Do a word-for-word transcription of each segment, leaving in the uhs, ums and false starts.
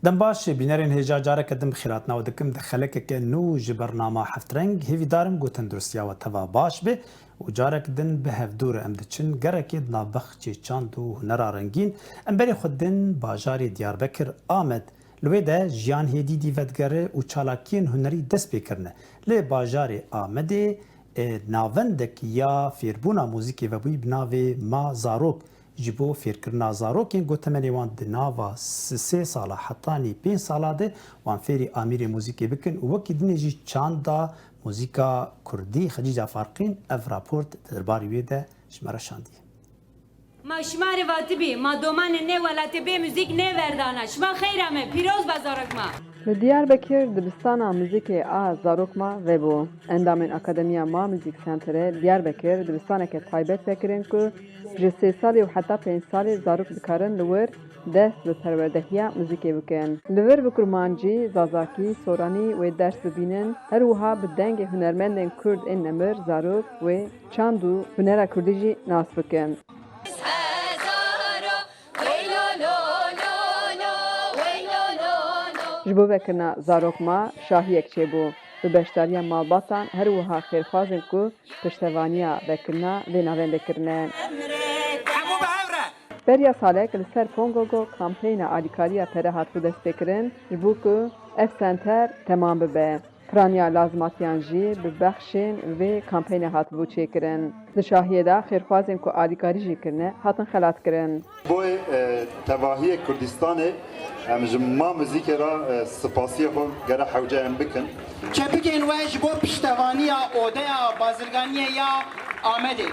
Dem baş, bînerên hêja, careke din bi xêr hatina we dikim di xelekeke nû ji bernama Heftreng. Hêvîdar im ku tenduristiya we teva baş be û carek din bi hevdû re em diçin gerekê di navbexçê çand û hunera rengîn. Em berê xwe din bajarê Diyarbekir, Amed. Li wê de Jiyan Hêdîdî vedigere û çalakiyên hunerî dest pê kirine. Lê bajarê Amedê, e, navendek ya fêrbûna muzîkê vebûyî bi navê Ma Zarok. Ji bo fêrkirina zarokên ku temenê wan di nava s-, sê sala hetanî pênc sala de wan fêrî amîrê muzîkê bikin û wekî dinê jî çanda muzîka kurdî. Xecîca Farqîn ev raport di derbarê wê de ji me re şandiye. Ma şima rê vatibî, ma domanê nê welatê bê muzîk nê verdana. Şima xeyra me, pîroz be zarok ma. Li Diyarbekir dibistana muzîkê a Zarok Ma vebû. Endamên Akademiya Ma Muzîk Center Diyarbekir dibistaneke taybet vekirin ku ji sê salî û heta pênc salî zarok dikarin li wir dest bi perwerdehiya muzîkê bikin. Li vir bi kurmancî, zazakî, soranî wê ders bibînin, her wiha bi dengê hunermendên kurd ên nemir zarok wê çand û hunera kurdî jî nas bikin. Ji bo vekirina Zarok Ma şahiyek çêbû. Bi beşdariya malbatan her wiha xêrxwazên ku piştevaniya vekirina vê navendê kirine. Beriya salek li ser Pongogo kampeyna alîkariya pere hatibû destpêkirin, ji bo ku ev senter temam bibe. Piraniya lazimatiyan jî bi bexşên vê kampeyne hatibû çêkirin. Di şahiyê de xêrxwazên ku alîkarî jî kirine, hatin xelatkirin. Bo, e, tevahiyê Kurdistanê, em ji Ma Muzîkê re, e, spasiyê xwe gere hewce em bikin. Çepikên we ji bo piştevaniya Odeya Bazirganiyê ya Amedê.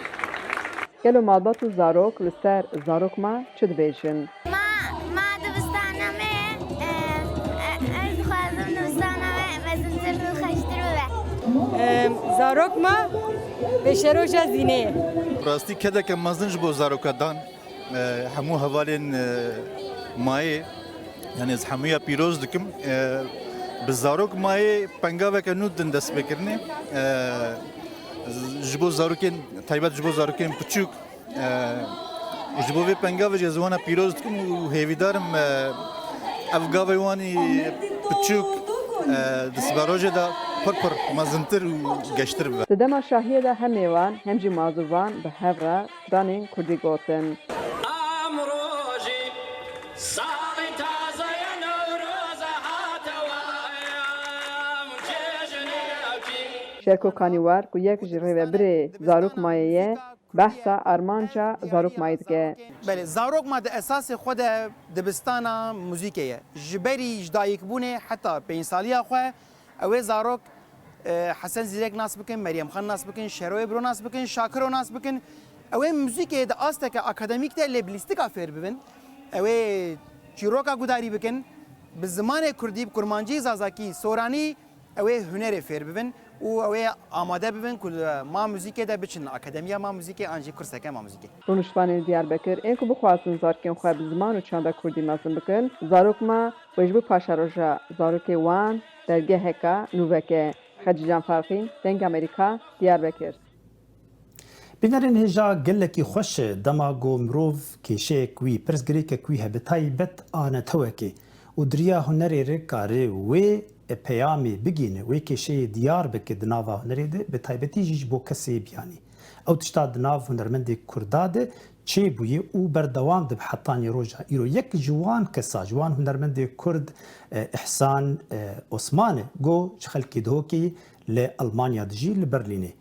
Gelo malbat û zarok li ser Zarok Ma çi dibêjin? Ma, ma dibistana me, e, e, ez dixwazim dibistana me mezintir û xweştir bibe. Em, zarok ma pêşeroja zînê ye. Rastî kedeke mezin ji bo zaroka dan, e, hemû hevalên, e, mayê, yani ez hemûya pîroz dikim. E, bi Zarok Mayê pengaveke nû din dest pê kirinê. E, ji bo zarokên, taybet ji bo zarokên piçûk, e, ji bo vê pengavê jî ez wana pîroz dikim û hêvîdar im, e, ev gavê wanî piçûk, e, di siberojê de pir pir mezintir û geştir bibe. Di dema şahiyê de hem mêvan hem jî mazûvan bi hev re stranên kurdî gotin. Amrojî salî taze ye Newroz e, hate wayam cejnê ewkî. Şerko Kanîwar ku yek ji rêvebirê Zarok Mayê ye, behsa armanca Zarok Mayê dike. Belê, Zarok Ma di esasê xwe de dibistana muzîkê ye. Ji berî ji dayikbûnê heta pênc saliya xwe, ew ê zarok, e, Hesen Zîrek nas bikin, Meryem Xan nas bikin, Şeroyê Biro nas bikin, Şakiro nas bikin. Ew ê muzîkê di asteke akademîk de lê bi lîstika fêr bibin. Ew ê çîroka gudarî bikin, bi zimanê kurdî, bi kurmancî, zazakî, soranî, ew ê hunerê fêr bibin û ew ê amade bibin ku li Ma Muzîkê de biçin, akademiya Ma Muzîkê an jî kurseke Ma Muzîkê. Rûniştvanên Diyarbekir ên ku bixwazin zarokên xwe bi ziman û çanda kurdî mezin bikin, Zarok Ma wê ji bo paşeroja zarokê wan dergeheka nûvek e. Xecîcan Farqîn, Dengê Amerîka, Diyarbekir. Bînerên hêja, gelekî xweş e dema ku mirov kêşeyek wî, pirsgirêkek wî hebe, taybet a netewekê û di riya hunerê re kare wê peyamê bigihîne, wê kêşeyê diyar bike di nava hunerê de, bi taybetî jî ji bo kesê biyanî. Ew tişta di nav hunermendê kurda de çêbûye û berdewam dibe hetanî roja îro. Yek ji wan kesa, ji wan hunermendê kurd, e, Îhsan, e, Osman e, ku ji xelkê Dihokê ye, li Elmanya dijî, li Berlînê.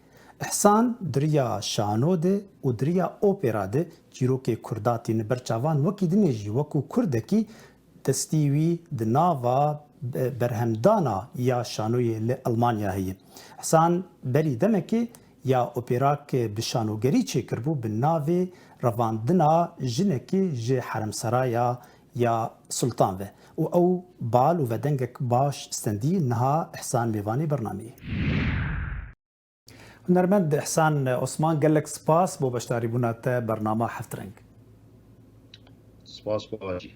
Îhsan di riya şano de û di riya opera de çîrokê kurda tîne ber çavan, wekî dinê jî wekû kurdekî destî wî di nava be-, berhemdana ya şanoyê li Elmanya heye. Îhsan berî demekê ya operak bi şanogerî çêkiribû bi navê Revandina Jinekê ji Heremseraya ya Sultan ve û ew bal û vedengek baş stendî. Niha Îhsan mêvanê bernameyê. Hunermend Îhsan Osman, gelek spas bo beşdarîbûna te bernama Heftreng. Spas bo acî.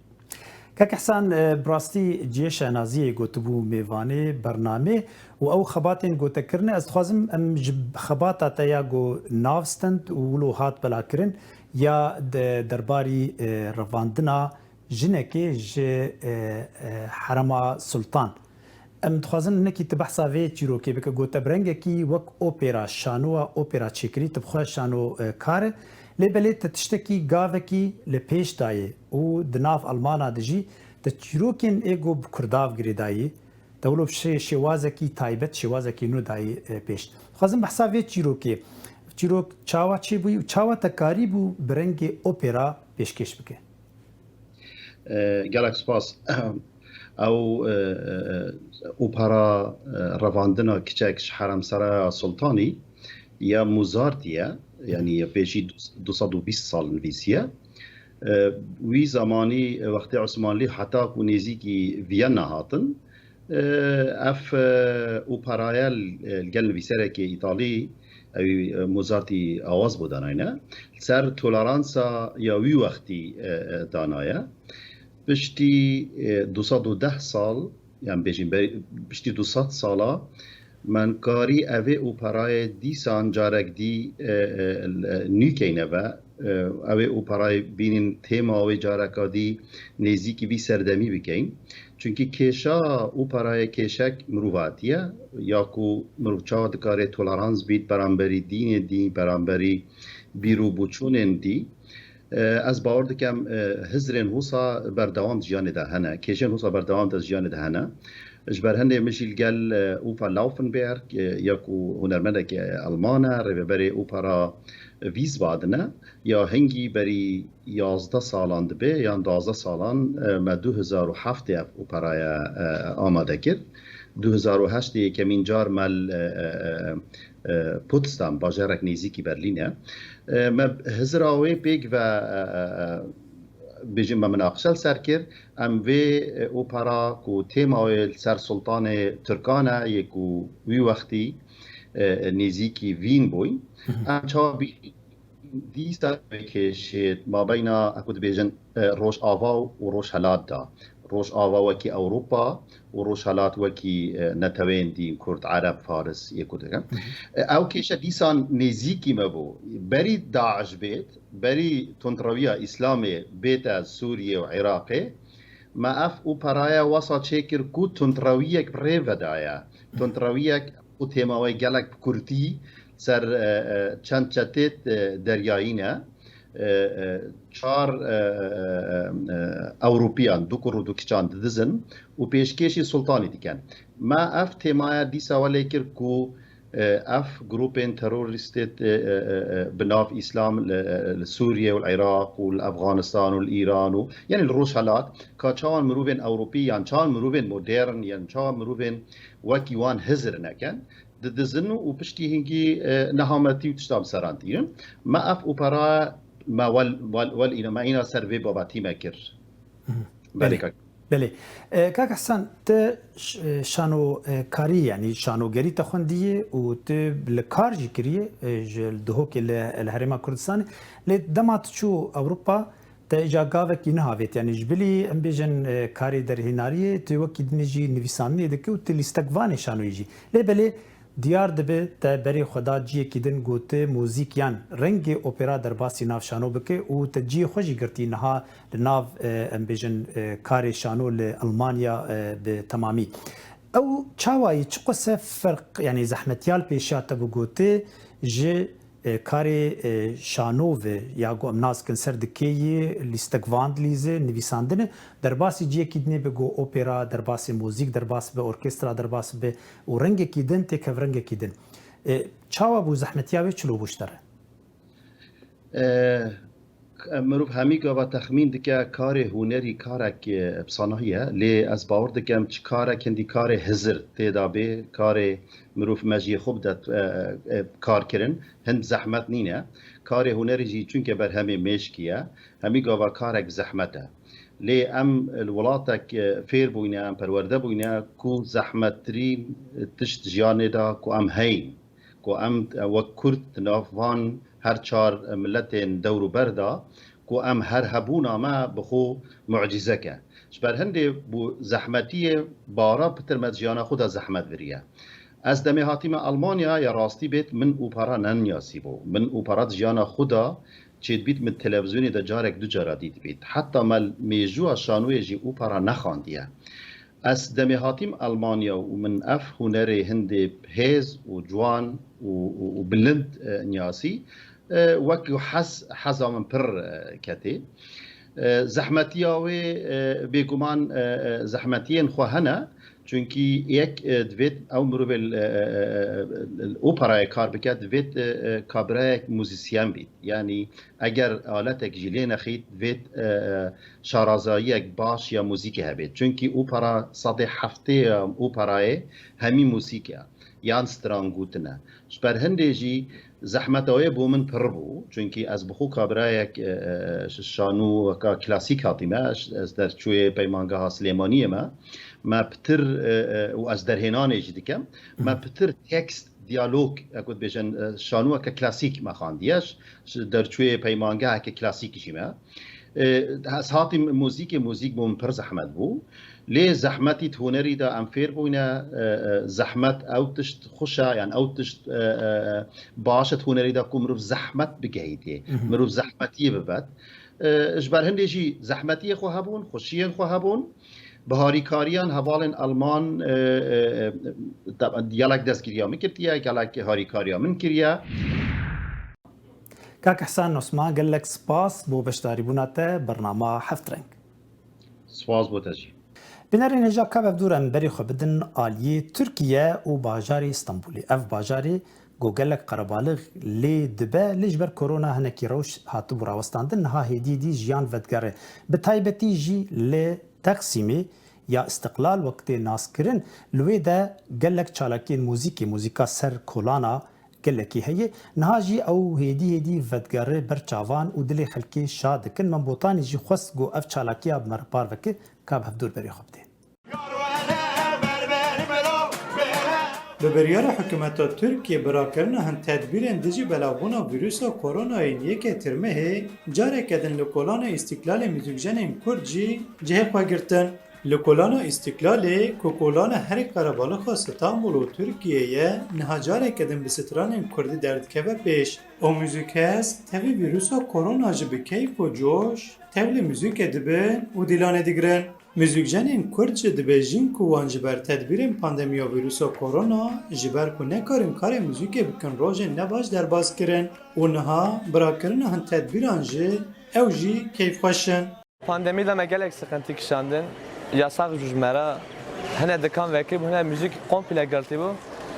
Kek Îhsan, e, bi rastî cihê şehnaziyê gotibû mêvanê bernamê û ew xebatên gotekirine, ez dixwazim em ji xebata te ya ku nav stend û wilo hat belakirin ya de-, derbarî, e, revandina jinekê ji, e, e, Herema Sultan. Em dixwazin hinekî tu behsa vê çîrokê bike, gote bi rengekî wek opera, şanoya opera çêkirî, tu bi xwe şano, e, kar e. Lê belê te tiştekî gavekî li pêş dayê û di nav Almana de jî te çîrokên ê ku bi kurdav girêdayî, te wilo bi şê-, şêwazekî taybet, şêwazekî nû dayî, e, pêş. Dixwazim behsa vê çîrokê, çîrok çawa çêbûyî û çawa te karîbû bi rengê opera pêşkêş bike? E, gelek spas. Ew, e, e, opera, e, revandina kiçek ji Heremseraya Sultanî ya Mozartî ye, yanî ya pêşî du sed û bîst sal nivîsiye. E, wî zemanî, e, wextê Osmanlî heta ku nêzîkî Viyana hatin, e, ev, e, operaye, e, li gel nivîserekê Îtalî, ewî, e, Mozartî awaz bo danayne. Li ser toleransa ya wî wextî, e, e, danaye. Piştî, e, du sed û deh sal, yan bêjin, ber-, piştî du sed sala, me karî evê operayê dîsan carek dî, e, e, e, nû keyne ve. E, evê operayê bînin, têma wê careka dî nêzîkî vî serdemî bikeyn. Çunkî kêşa operayê kêşek mirovatiye, ya ku mirov çawa dikare tolerans bît beramberî dînê dî, beramberî bîr û boçûnên dî. E, ez bawer dikem, e, hizrên wisa berdewam di jiyanê de hene, kêşên wisa berdewam di jiyanê de hene. Ji ber hindê min jî li gel, e, Uwe Laufenberg, e, ya ku hunermendekî Alman e, rêveberê opera Wiesbaden e, ya hingî berî yazdeh salan dibe, yan duwazdeh salan, e, me du hezar û heftê ev operaya, e, amade kir. Du hezar û heştê yekemîn car me li, e, e, e, e, Potsdam, bajarek nêzîkî Berlîn e. E, me hizra wê pêk ve, e, e, e, bêjin me minaqişe li ser kir. Em vê, e, opera ku têma wê li ser Sultanê Tirkan e, yê ku wî wextî, e, nêzîkî Vîn bûy. Em çawa bî-, dîsa vê kêşê mabeyna, e, ku dibêjin, e, Rojava û Rojhelat de. Rojava wekî Ewropa û Rojhelat wekî, e, neteweyên dîn, Kurd, Ereb, Faris, yê ku dikin. E, ew kêşe dîsan nêzîkî me bû. Berî DAIŞ bêt, berî tundrewiya Îslamê bête Sûriyê û Iraqê, me ev operaye wesa çêkir ku tundrewiyek bi rê vedaye. Tundrewiyek û têma wê gelek bi kurtî ser, e, e, çend çetê, e, deryayî ne. E, e, çar, e, e, e, e, Ewropiyan, du kur û du kiçan didizin û pêşkêşî Sultanî dikin. Me ev têmaya dîsa welê kir ku, e, ev grûpên terorîstê, e, e, e, e, bi nav Îslam li, e, li Sûriye û li Iraq û li Efxanistan û li Îran û, yanî li Rojhelat, ka çawan mirovên Ewropî yan çawan mirovên modern yan çawan mirovên wekî wan hizir nekin, didizin û piştî hingî, e, nehametî û tiştan bi seran tînin. Me ev opera me wel, wel, wel îna, me îna ser vê babatî me kir. Belê. Belê kak. Belê. E, kak Hesen, te ş-, e, şano, e, karî, yanî şanogerî te xwendiyê û tu li kar jî kiriye, e, ji dihokê li, li Herêma Kurdistanê. Lê dema tu çû Ewropa, te îca gavekî niha vêt. Yanî ji bilî, em bêjin, e, karê derhênariyê, tu wekî dinê jî nivîsandinê dike û tu lîstekvanê şanoyî jî. Lê belê diyar dibe te berê xwe da ciyekî din, gote muzîk yan rengê opera derbasî nav şano bike û te ciyê xwe jî girtî niha li nav, e, em bêjin, e, karê şano li Almanya, e, bi temamî. Ew çawa ye, çiqas e ferq, yanî zehmetiya li pêşiya te bi gote ji, e, karê, e, şano ve ya ku em nas dikin ser dikeyê, lîstekvan dilîze, nivîsandine, derbasî ciyekî dinê be ku opera, derbasê muzîk, derbas be orkestra, derbas be û rengekî din, têkev rengekî din. E, çawa bû zehmetiya wê çilo bû ji te re? E, mirov hemî gava texmîn dike karê hunerî karek, e, bi sanahî ye, lê ez bawer dikim çi karek hindî karê hizir tê de bê, karê mirov mejiyê xwe bide, e, e, kar kirin, hin zehmet nîne. Karê hunerî jî çunke berhemê mêşkî ye, hemî gava karek bi zehmet e. Lê em li welatek, e, fêr bûyne, em perwerde bûyne ku zehmettirîn tişt jiyanê de ku em heyn. Ku em, e, wek Kurd di nav van her çar, e, miletên dewrûber de ku em her hebûna me bi xwe mucîzek e. Ji ber hindê bû zehmetiyê bara pitir me di jiyana xwe de zehmet viriye. Ez demê hatîme Almanya ya rastî bêt min opera neniyasî bû. Min opera di jiyana xwe de çêdibît, min televîzyonê de carek du cara dîtibît. Heta me mêjûya şanoyê jî opera nexandiye. Ez demê hatîm Elmanya û min ev hunerê hindê hêz û ciwan û, û, û bilind, e, niyasî, e, wekî hez, heza min pir, e, ketê. E, zehmetiya wê, e, bêguman, e, e, zehmetiyên xwe hene. Çunkî yek, e, divêt ew mirovê li, e, e, e, e, operayê kar bike, divêt, e, e, kabirayek muzîsyen bît. Yanî eger aletek jî lê nexît, divêt, e, e, şarazayiyek baş ya muzîkê hebêt. Çunkî opera sedê heftê ya operayê hemî muzîk e, yan strangotin e. Ji ber hindê jî zehmeta wê bo min pir bû, çunkî ez bi xwe kabirayek, e, e, ş-, şanû weka klasîk hatîme, ez, ez derçûyê Peymangeha Silêmaniyê me. Me pitir, e, e, û ez derhênanê jî dikim, me pitir tekst, diyalog, e, ku dibêjin, e, şanû weke klasîk me xandiye, ş-, ş-, derçûyê peymangeheke klasîk jî me. E, ez hatîm muzîkê, muzîk bo min pir zehmet bû. Lê zehmetî di hunerî de em fêr bûyne, e, e, zehmet ew tişt xweş e, yan ew tişt, e, e, e, baş e di hunerî de ku mirov zehmet bigehîtê, Mhm. mirov zehmetiyê bibet. E, ji ber hindê jî zehmetiyê xwe hebûn, xweşiyên xwe hebûn. Bi harîkariyan hevalên Elman, e, e, e, te-, gelek destgiriya min kiriye, gelek harîkariya min kiriye. Kak Ihsan Osman, gelek spas bo beşdarîbûna te bernama Heft Reng. Spas bo te jî. Bînerên hêja, ka ev dûr em berê xwe bidin aliyê Tirkiye û bajarê Stenbolê. Ev bajarê ku gelek qerebalix lê dibe, lê ji ber korona hinekî rewş hatibû rawestandin, niha hêdî hêdî jiyan vedigere. Bi taybetî jî li Texsîmê ya Îstiqlal wek tê naskirin, li wê de gelek çalakiyên muzîkê, muzîka ser kolana gelekî heye. Niha jî ew hêdî hêdî vedigere ber çavan û dilê xelkê şa dikin. Mem Botanî jî xwest ku ev çalakiya bi me re parve kir, ka bi hevdûr berê xwe bidê. Bi biryara hikûmeta Tirkiyê bi rakirina hin tedbîrên dijî belavbûna vîrusa koronayê yên yekê Tirmehê, careke din li Kolana Îstîklalê muzîkjenên Kurd jî cihê xwe girtin. Li Kolana Îstîklalê, ku kolana herî qerebalixa Stenbol û Tirkiyê ye, niha careke din bi stranên Kurdî derdikeve pêş. Û muzîkhez tevî vîrusa korona jî bi keyf û coş tevlî muzîkê dibin û dîlanê digirin. Muzîkjenên Kurd jî dibêjin ku wan ji ber tedbîrên pandemiya vîrusa korona, ji ber ku nekarin karê muzîkê bikin, rojên nebaş derbas kirin û niha bi rakirina hin tedbîran jî ew jî keyfxweş in. Pandemî de me gelek sixintî kişandin, yasax jû ji me re, hine dikan vekiribû, hine muzîk komple girtî bû.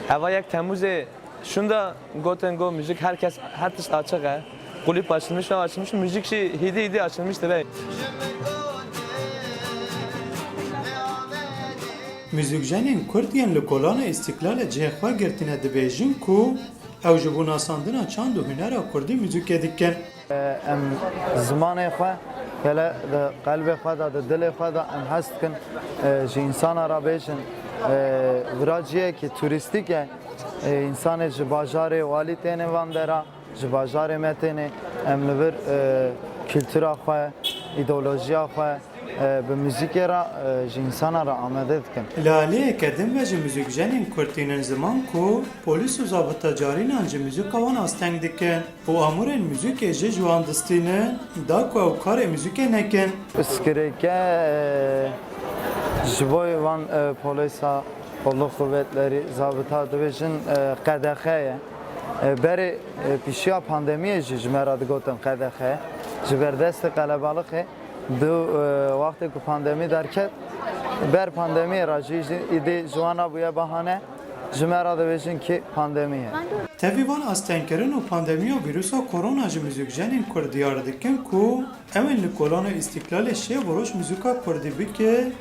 Heva yek Temmûzê şûnda gotin, got, muzîk, her kes, her tişt açiq e. Kulîp açilmiş, ew açilmiş, muzîk jî hîdî hîdî açilmiş dibe. Muzîkjenên Kurd yên li Kolana Îstîklalê cihê xwe girtine dibêjin ku ew ji bo nasandina çand û hunera Kurdî muzîkê dikin. Em zimanê xwe gelek di qelbê xwe de, di dilê xwe de em hez dikin, e, ji însana re bêjin. E, vira ciyekî turîstîk e. E, însanê ji bajarê walî têne van dera, ji bajarê me têne. Em li vir, e, kultura xwe, îdeolojiya xwe, e, bi muzîkê re, e, ji însana re amade dikin. Li aliyeke din ve ji muzîkjenên Kurd tînin ziman ku polîs û zabita carînan ji muzîka wan asteng dikin. Û amûrên muzîkê jî ji wan distînin, da ku ew karê muzîkê nekin. Pirsgirêke, e, ji bo wan, e, polîsa, kolluk kuvvetlerî, zabita dibêjin, e, qedexe ye. E, berê, e, pişiya pandemiyê jî ji me re digotin qedexe. Ji ber destê qelebalixê. Di, e, wextê ku pandemî derket, ber pandemiyê re jî, jî îdî ji wan re bûye bahane, ji me re dibêjin kî pandemî ye. Tevî van astengkirin û pandemiya vîrusa korona ji muzîkjenên Kurd diyar dikin ku ew ên li Kolana Îstîklalê şev û roj muzîka Kurdî bike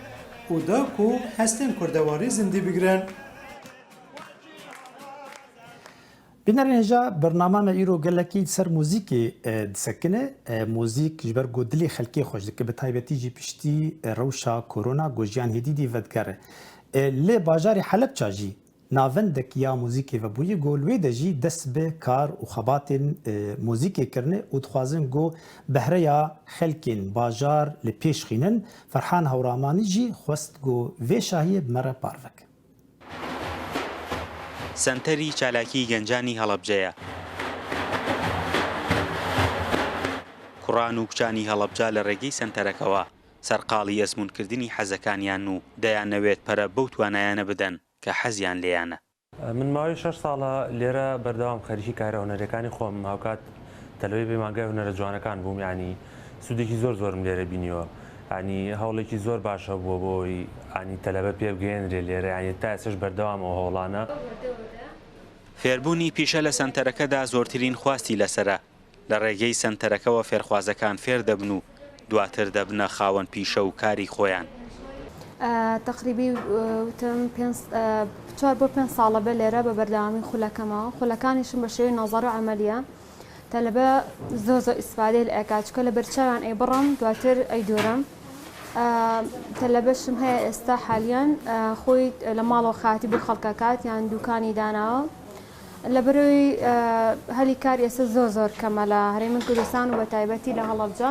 û da ku hestên kurdewarî zindî bigrin. Bînerên hêja, bernama me îro gelekî li ser muzîkê, e, disekine. E, muzîk ji ber ku dilê xelkê xweş dike, bi taybetî jî piştî, e, rewşa korona ku jiyan hêdî dî vedigere. E, lê bajarê Helebça jî navendek ya muzîkê vebûyî ku li wê de jî dest bi kar û xebatên, e, muzîkê kirine û dixwazin ku behreya xelkên bajar li pêş xînin. Ferhan Hewramanî jî xwest ku vê şahiyê bi me re parve ke. Senterî Çalakî Gencanî Helebce ye. کوڕان و کچانی هەڵەبجە لە ڕێگەی سەنتەرەکەوە سەرقاڵی ئەزموونکردنی حەزەکانیان و دەیانەوێت پەرە بەو توانایانە بدەن کە حەزیان لێیانە. من ماوەی شەش ساڵە لێرە بەردەوام خەریکی کارە هونەرەکانی خۆم، هاوکات تەلەبەی پەیمانگای هونەرە جوانەکان بووم، یعنی سوودێکی زۆر زۆرم لێرە بینیوە، یعنی هەوڵێکی زۆر باشە بووە بۆی، ینی تەلەبە پێ بگەێنرێ لێرە، ینی تا ئێسش بەردەوام ئەو هەوڵانە. فێربوونی پیشە لە سەنتەرەکەدا زۆرترین خواستی لەسەرە، لە ڕێگەی سەنتەرەکەوە فێرخوازەکان فێر دەبن و دواتر دەبنە خاوەن پیشە و کاری خۆیان. تەقریبی وتم چوار بۆ پێنج ساڵە بە لێرە بە بەردەوامی خولەکەمەوە، خولەکانیشم بە شێوەی نەزەر و عەمەلیە. تەلەبە زۆر زۆر ئیسفادەی لە ئەکا، چکە لە بەرچاویان ئەی بڕم دواتر ئەی دوورم. تەلەبەشم هەیە ئێستا حالیان خۆی لە ماڵەوە خاتی بۆ خەڵکەکات یان دوکانی داناوە. لە بەرەوەی هەلی کار ئێستا زۆر زۆر کەمە لە هەرێمی کوردستان و بە تایبەتی لە هەڵەبجە.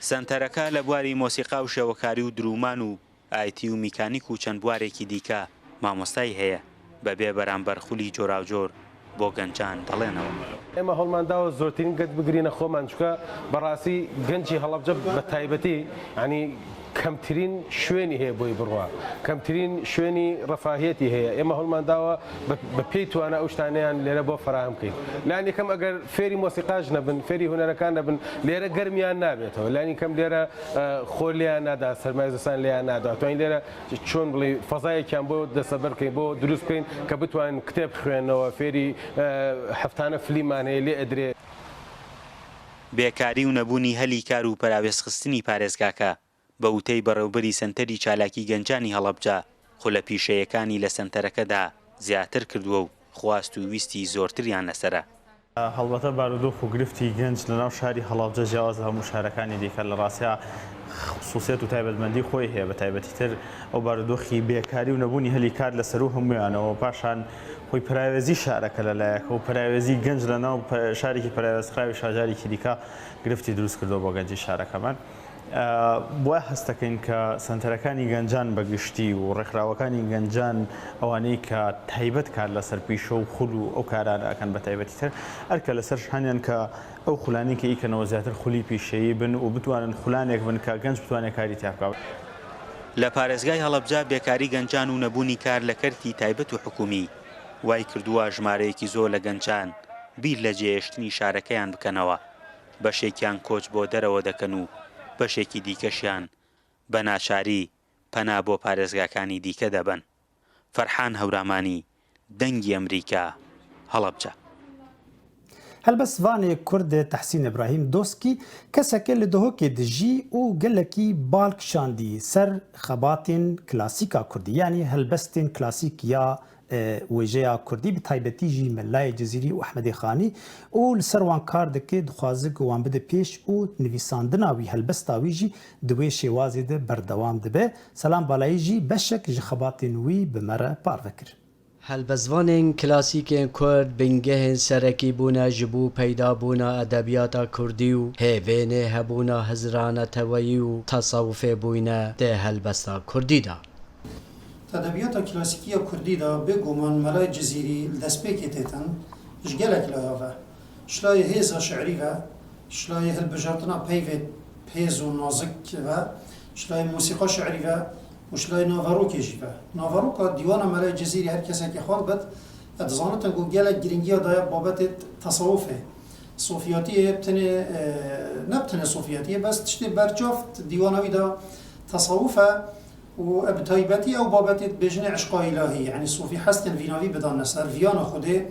سەنتەرەکە لە بواری مۆسیقا و شێوەکاری و درومان و ئایتی و میکانیک و چەند بوارێکی دیکە مامۆستای هەیە بەبێ بەرامبەر خولی جۆراوجۆر بۆ گەنجان دەڵێنەوە. ئێمە هەوڵمان داوە زۆرترین گەنج بگرینە خۆمان، چونکە بەڕاستی گەنجی هەڵەبجە بە تایبەتی، یانی کەمترین شوێنی هەیە بۆی بڕوا، کەمترین شوێنی ڕەفاهیەتی هەیە. ئێمە هەوڵمان داوە بە پێی توانا ئەو شتانەیان لێرە بۆ فەراهم بکەین. لانی یەکەم ئەگەر فێری مۆسیقاش نەبن، فێری هونەرەکان نەبن، لێرە گەرمیان نابێتەوە. لانی یەکەم لێرە خۆر لێیان نادا، سەرمای زستان لێیان نادا. توانین لێرە چۆن بڵێ فەزایەکیان بۆ دەسەبەر بکەین، بۆ دروست بکەین کە بتوانین کتێب بخوێنەوە، فێری هەفتانە فلیمان هەیە لێ ئەدرێ. بێکاری و نەبوونی هەلی کار و پەراوێزخستنی پارێزگاکە، بە وتەی بەڕێوبەری سەنتەری چالاکی گەنجانی هەڵەبجە، خولە پیشەیەکانی لە سەنتەرەکەدا زیاتر کردووە و خواست و ویستی زۆرتریان لەسەرە. هەڵبەتە بارودۆخ و گرفتی گەنج لە ناو شاری هەڵەبجە جیاواز لە هەموو شارەکانی دیکە، لە ڕاستیا خسوسیەت و تایبەتمەندی خۆی هەیە، بە تایبەتی تر ئەو بارودۆخی بێکاری و نەبوونی هەلی کار لەسەر و هەمویانەوە، پاشان خۆی پراوێزی شارەکە لەلایەکە و پراوێزی گەنج لە ناو شارێکی پراوێزخراوی شاژارێکی دیکە گرفتی دروست کردووە بۆ گەنجی شارەکەمان. بۆیە هەست دەکەین کە سەنتەرەکانی گەنجان بە گشتی و ڕێکخراوەکانی گەنجان، ئەوانەی کە تایبەت کار لەسەر پیشە و خول و ئەو کارانە ئەکەن بە تایبەتی تر، ئەرکە لەسەر شانیان کە ئەو خولانەی کە ئیکەنەوە زیاتر خولی پیشەیی بن و بتوانن خولانێک بن کە گەنج بتوانێت کاری تیا بکات. لە پارێزگای هەڵەبجە بێکاری گەنجان و نەبوونی کار لە کەرتی تایبەت و حکومی وای کردووە ژمارەیەکی زۆر لە گەنجان بیر لە جێهێشتنی شارەکەیان بکەنەوە، بەشێکیان کۆچ بۆ دەرەوە دەکەن و بەشێکی دیکەشیان بە ناچاری پەنا بۆ پارێزگاکانی دیکە دەبەن. فەرحان هەورامانی، دەنگی ئەمریکا، هەڵەبجە. Helbestvanê Kurd Tehsîn Îbrahîm Doskî keseke li Duhokê dijî û gelekî bal kişandî ser xebatên klasîka kurdî, yanî helbestên klasîk ya wêjeya kurdî, bi taybetî jî Melayê Cizîrî û Ehmedê Xanî û li ser wan kar dike, dixwaze ku wan bide pêş û nivîsandina wî, helbesta wî jî di wê şêwazê de berdewam dibe. Selam Balayî jî beşek ji xebatên wî bi me re parve kir. Helbestvanên klasîkên kurd bingehên serekî bûne ji bo peydabûna edebiyata kurdî û hêvê nêhebûna hizra neteweyî û tesewufê bûyne di helbesta kurdî de. Di edebiyata klasîkî ya kurdî de bêguman Melayê Cizîrî li destpêkê têtin ji gelek laya ve. Ji layê hêza şi'rî ve, ji layê hilbijartina peyvê hêz û nazik ve, ji layê mûsîqa şi'rî ve û ji layê naverokê jî ve. Naveroka dîwana Melayê Cizîrî her kesekî xwe dibit, dizanitin ku gelek girîngiya daye babetê tesewufê. Sofiyatiyê bi tenê, e, ne bi tenê sofiyatiyê, bes tiştê berçav dîwana wî de tesewuf e. Û bi taybetî ew babetê dibêjinê eşqa îlahî, yanî sofî hez dikin vîna wî bidane ser, viyana Xwedê,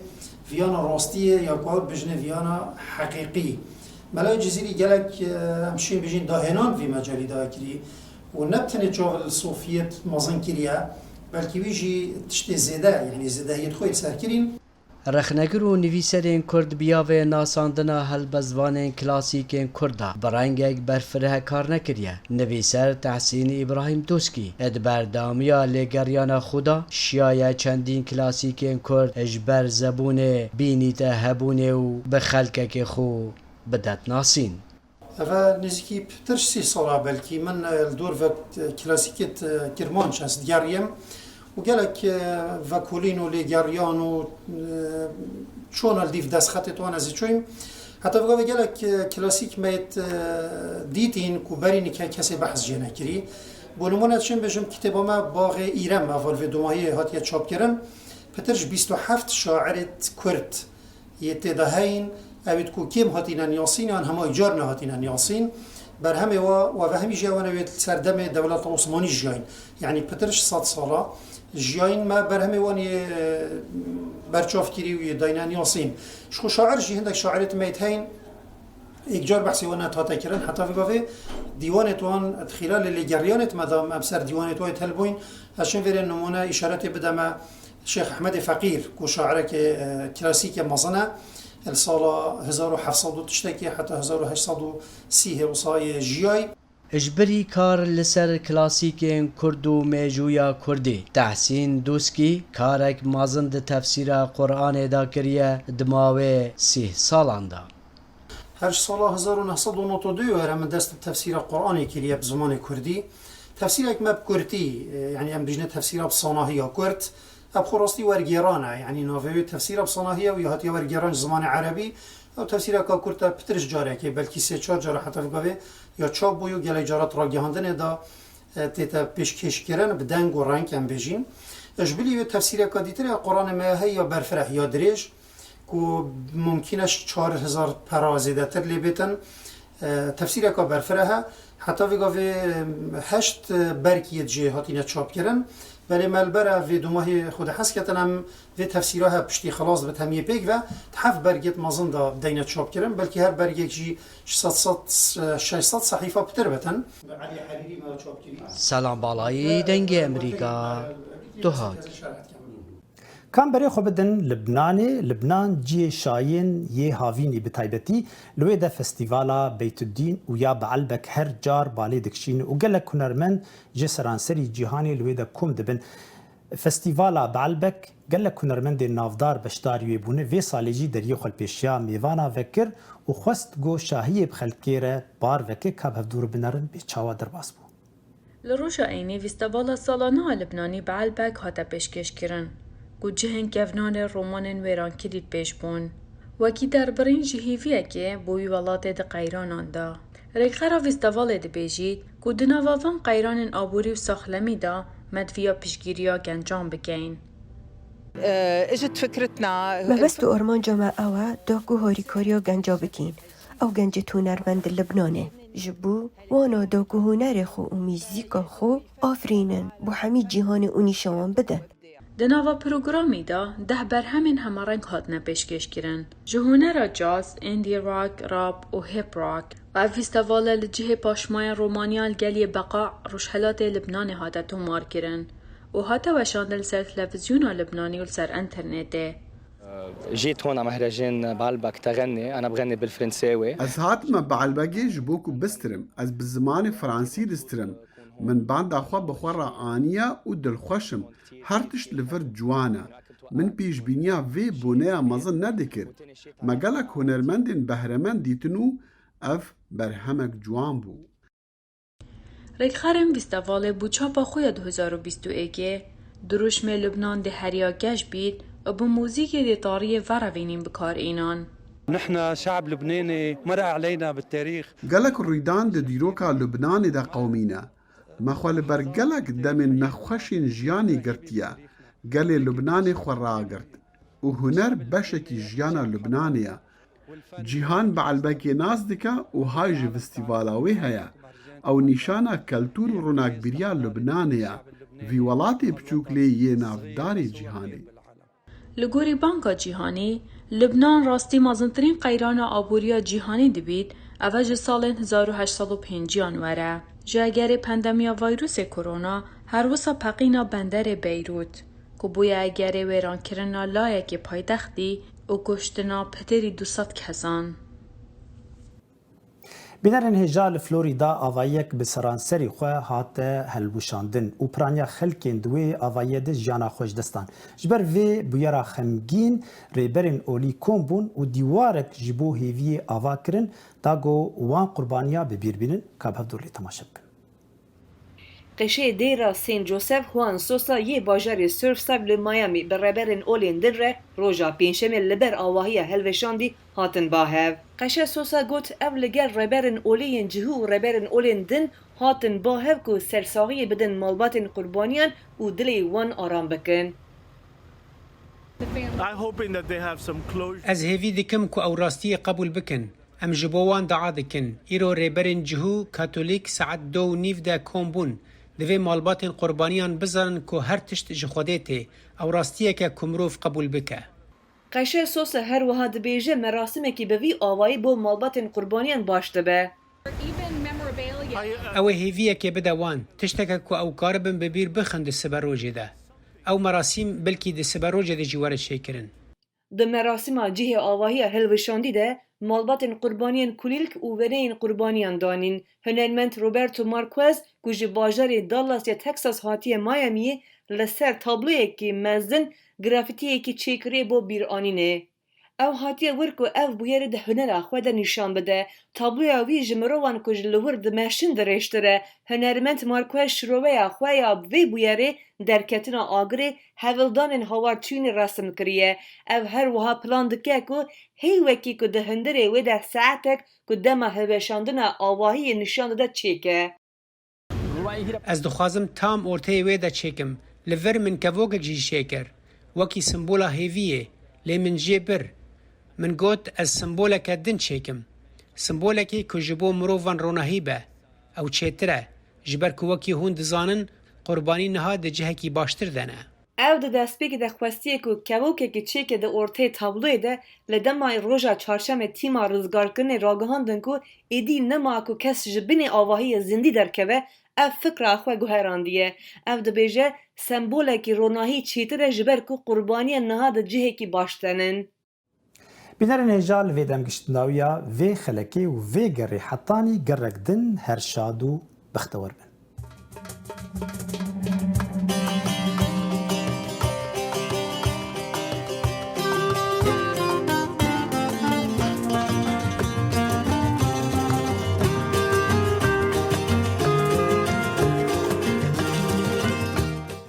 viyana rastiyê ya ku ew dibêjinê viyana heqîqî. Melayê Cizîrî gelek, em şîn bijîn dahênan vî mecalî daye kirî û ne bi tenê çav li sofiyêt mezin kiriye, belkî wî jî tiştê zêde, yanî zêdehiyêt xwe yê li ser kirîn. Rexnegir û nivîserên kurd bi ya vê nasandina helbestvanên klasîkên kurd de bi rengek berfireh kar nekiriye. Nivîser Tehsîn Îbrahîm Doskî di berdewamiya lêgeriyana xwe de şiyaye çendîn klasîkên kurd ji ber zebûnê bînîte hebûnê û bi xelkekê xwe bidet nasîn. Eve nêzîkî pitir sî sala belkî min li dor ve klasîkê kirmanc ez digeriyim û gelek vekolîn û lêgeriyan û çona li dîv destxetê wan ez ê çûyim. Heta vê gavê gelek, e, klasîk me yêt, e, dîtîn ku berî nike kesê behs jê nekirî. Bo nimûne, çim bêjim, kitêba me Baxê Îrem, heval vê dumahiyê hatiye çapkirin. Pitir ji bîst û heft şairêt Kurd yê tê de heyîn, ewêt ku kêm hatîne niyasîn yan hema îcar nehatîne niyasîn. Berhemê wa, wa vehemî jî ew ne wê li ser demê dewleta Osmanî jiyayîn. Yanî pitir ji sed sala jiyayîn, me berhemê wan yê, e, berçavkirî û yê dayne niyasîn. Ji xwe şair jî hindek şairêt me yêt heyîn, êkcar behsê wan nehate kirin. Heta vê gavê dîwanêt wan di xîlalê lêgeriyanêt me de em ser dîwanêt wan yêt hilbûyîn. Ez çim vêrê nimûne îşaretê bideme Şêx Ehmedê Feqîr, ku şairekê, e, klasîkê mezin e, li sala hezar û heft sed û tiştekê heta hezar û heşt sed û sî hê wisa yê jiyayî. Ji birî kar li ser klasîkên kurd û mêjûya kurdî, Tehsîn Dûskî karek mezin di tefsîra Quranê de kiriye di mawê sîh salan de. Her ji sala hezar û neh sed û nod û du were min dest bi tefsîra Quranê kiriye bi zimanê kurdî. Tefsîrek me bi kurtî, e, yanî em bijne tefsîra bi sanahiya kurd. Ev xwe rastî wergêran e, yanî navê wê tefsîra bi sanahiya wî hatiye wergêran ji zimanê erebî. Ew tefsîreka kurt e, pitir ji carekê, belkî sê çar cara heta vê gavê ya çap bûye û gelek cara di ragihandinê de, e, tête pêşkêşkirin, bi deng û reng em bêjîn. Ji bilî wê tefsîreka dîtir ya Quranê me heye ya berfireh ya dirêj, ku mumkîn e ji çar hezar pera zêdetir lê bêtin. E, tefsîreka berfireh e. Heta vê gavê, e, heşt, e, berg yê jê hatine çapkirin. Belê me li ber vê dumahê xwe de hes ketin em vê tefsîra he piştî xilas bit hemiyê pêk ve di heft bergêt mezin de deyne çapkirin. Belkî her bergek jî ji sed, sed, e, şeş sed sehîfa pitir bitin. Selam Balayî, Dengê Emerîka, Duhok. Kam berê xwe bidin Libnanê, Libnan cihê şayîn yê havînî bi taybetî li wê de festîvala Beytuddîn û ya Baalbek her car balê dikişîn û gelek hunermend ji seranserî cîhanê li wê de kom dibin. Festîvala Baalbek gelek hunermendên navdar beşdarî wê bûne, vê salê jî deriyê xwe li pêşiya mêvana vekir û xwest ku şahiyê bi xelkê re bar veke, ka bi hevdû re binerin bê çawa derbas bû. Li roja Eynî festîvala salane a Libnanî Baalbek hate pêşkêşkirin, ku cihên kevnanê romanên wêrankirî li pêş bûn. Wekî derbirîn ji hêviyekê bo wî welatê di qeyranan de. Rêkxera festîvalê dibêjît, ku di nava van qeyranên aborî û saxlemî de me diviya piştgiriya gencan bikeyn. Mebest û armanca me ew e, da ku harîkariya genca bikîn. Ew gencêt hunermend di Libnanê. Ji bo wana da ku hunerê xwe û muzîka xwe afirînin, bo hemî cîhanê û nîşan wan bidin. Di nava programî de deh berhemên hemareng hatine pêşkêşkirin. Ji hunera caz, indie rock, rap û hip rock. Ev festîval e li cihê paşmayên romaniya li geliyê Beqa, rojhelatê Libnanê hate tomarkirin û hate weşandin li ser televîzyona Libnanî û li ser înternetê. جيت هون على مهرجان بعلبك تغني، أنا بغني بالفرنساوي. Ez hatime Baalbegê ji bo ku bistirim. Ez bi zimanê fransî distirim. Min benda xwe bi xwe re aniye û dilxweş im. Her tişt li vir ciwan e. Min pêşbîniya vê boneya mezin nedikir. Me gelek hunermendên behremend dîtin û ev berhemek ciwan bû. Rêkxerên festîvalê bo çapa xwe ya du hezar û bîst û yekê, dirûşmê Libnan dê heriya geş bît û bi muzîkê dê tariyê verevînîn bi kar înan. نحن شعب لبناني مر علينا بالتاريخ. Gelek rûydan di dîroka Lubnanê de qewimîne. Me xwe li ber gelek demên nexweşên jiyanê girtiye. Gelê Lubnanê xwe ragirt û huner beşekî jiyana Lubnanê ye. Cîhan Baalbekê nas dike û hay ji festîvala wê heye. Ew nîşana keltûr û ronakbîriya Lubnanê ye. Vî welatê biçûk lê yê navdarê cîhanê. Li gorî Banka Cîhanî, Libnan rastî mezintirîn qeyrana aboriya cîhanî dibît, ev e ji salên hezar û heşt sed û pêncî an were. Ji egerê pandemiya vayrûsê korona, her wisa peqîna benderê Beyrût, ku bûye egerê wêrankirina layekê paytextî û kuştina pitirî du sed kesan. Bînerên hêja, li Florîda avayiyek bi seranserî xwe hate helwişandin û piraniya xelkên di wê avayiyê de jiyana xwe ji dest dan. Ji ber vê bûyera xemgîn, rêberên olî kom bûn û dîwarek ji bo hêviyê ava kirin, da ku wan qurbaniya bi bîr bînin. Ka bi hevdû re temaşe bikin. Qeşeyê Dêra Saint Joseph Juan Sosa yê bajarê Surfside li Miami bi rêberên olên din re roja Pêncşemê li ber avahiya helweşandî hatin ba hev. Qeşe Sosa got, ev li gel rêberên olê yên cihû û rêberên olên din hatin ba hev ku sersaxiyê bidin malbatên qurbaniyan û dilê wan aram bikin. Ez hêvî dikim ku ew rastiyê qebûl bikin. Em ji bo wan dua dikin. Îro rêberên cihû Katolîk saet do û nîv de kom bûn. Divê malbatên qurbaniyan bizanin ku her tişt ji Xwedê tê. Ew rastiyek e ku mirov qebûl bike. Qeşe Sosa her wiha dibêje, merasimekî bi vî awayî bo malbatên qurbaniyan baş dibe. Ew ê hêviyekê bide wan, tişteke ku ew karibin bi bîr bixin di siberojê de. Ew merasîm belkî di siberojê de jî were çêkirin. Di merasîma cihê avahiya hilweşandî de malbatên qurbaniyên kulîlk û wêneyên qurbaniyan danîn. Hunermend Roberto Marquez ku ji bajarê Dallas ya Texas hatiye Miami'yê li ser tabloyekî mezin grafitiyekî çêkiriye bo bîranînê. Ew hatiye wir ku ev bûyerê di hunera xwe de nîşan bide. Tabloya wî ji mirovan ku ji li wir dimeşin dirêjtir e. Hunermend Marquez şiroveya xwe ya vê bûyerê, derketina agirê, hevildanên hawarçûnê resim kiriye. Ev her wiha plan dike ku hê wekî ku di hundirê wê de saetek ku dema hilweşandina avahiyê nîşan dide çêke. Ez dixwazim tam orteyê wê de çêkim. Li vir min kevokek jî çêkir. Wekî simbola hêviyê. Lê min jê bir. Min got ez simboleke din çêkim. Simbolekê ku ji bo mirovan ronahî be. Ew çêtir e. Ji ber ku wekî hûn dizanin, qurbanî niha di cihekî baştir de ne. Ew di destpêkê de xwestiye ku kevokekî çêke di orteyê tabloyê de, lê dema roja çarşemê tîma rizgarkirinê ragihandin ku êdî nema ku kes ji binê avahiyê zindî derkeve, ev fikra xwe guherandiye. Ew dibêje, sembolekî ronahî çêtir e ji ber ku qurbaniyên niha di cihekî baş de nin. Bînerên hêja, li vê demgiştdawiya vê xelekê û vê gerê hetanî gerek din her şad û bextewar bin.